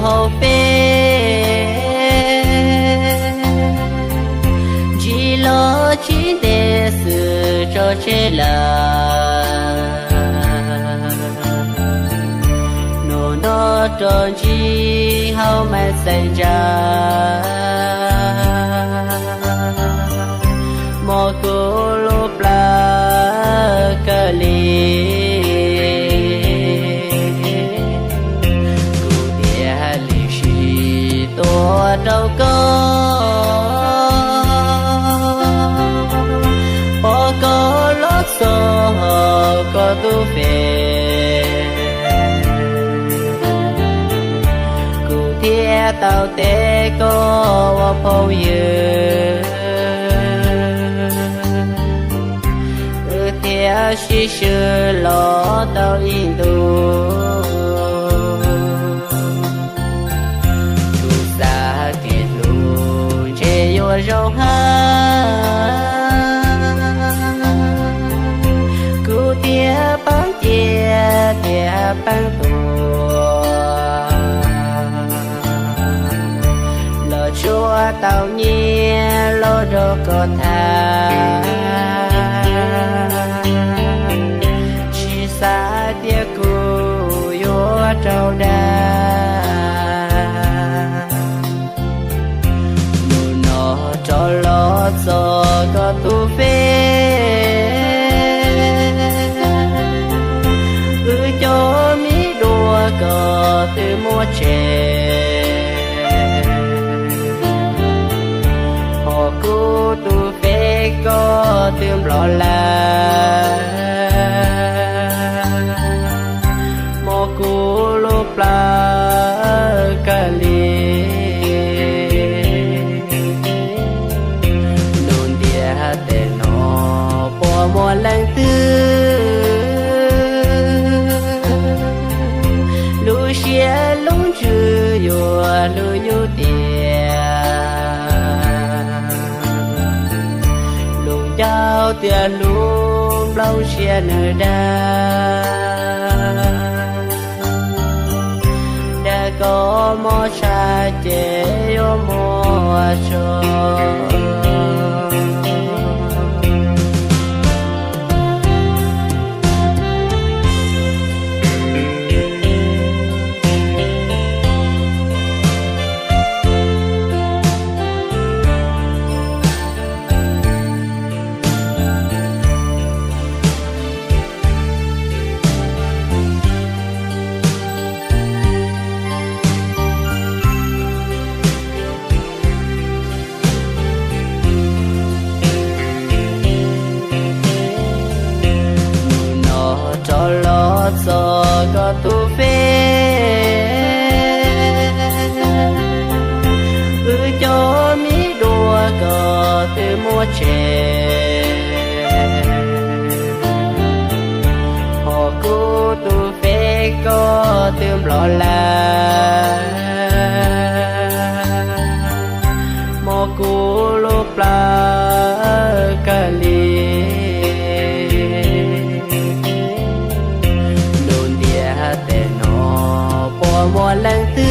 hauv peb, ntsib los tsis ntev xwb tso tseg lawm. Hnub no rov ntsib hauv Maiv Xais ntsa, mob kuv lub plawv kawg li. Kuv thiaj li sib tua rau koj, pom koj los txog koj tus fej, kuv thiaj tau teb koj ua phooj ywg. Wb thiaj sib swb los tau ib ntus, kuv xav tias hlub ntshe yuav zoo hab, kuv thiaj paab cia thiaj paab tuag, los tsuav tau nyiaj los rau koj tham, tsis xav tias kuv yuav raug dag. Hnub no rov los txog koj tus fej, wb cov me dua koj twb muab tseg, ho kuv tus fej koj twb nplog lawm, mob kuv lub plawv kawg li. Lub ntiaj teb no puas muaj leej twg, lub siab lub ntsws yuav hlub yus tiag, lub ncauj tias hlub nplooj siab nws dag, dag koj mob tshaj ces yuav muaj tso. Hnub no rov los txog koj tus fej, wb cov me dua koj twb muab tseg, ho kuv tus fej koj twb nplog lawm, mob kuv lub plawv kawg li. Lub ntiaj teb no puas muaj leej twg,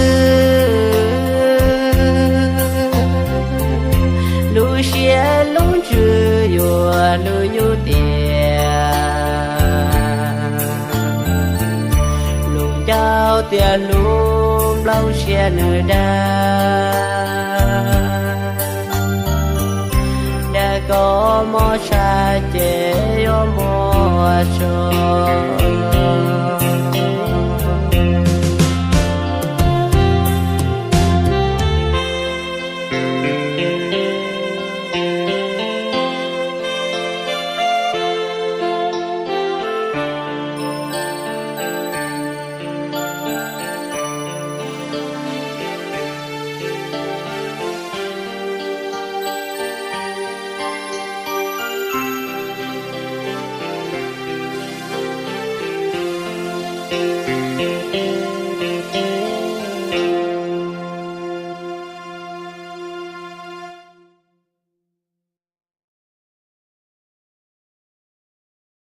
lub siab lub ntsws yuav hlub yus tiag, lub ncauj tias hlub nplooj siab nws dag, dag koj mob tshaj ces yuav muaj tso.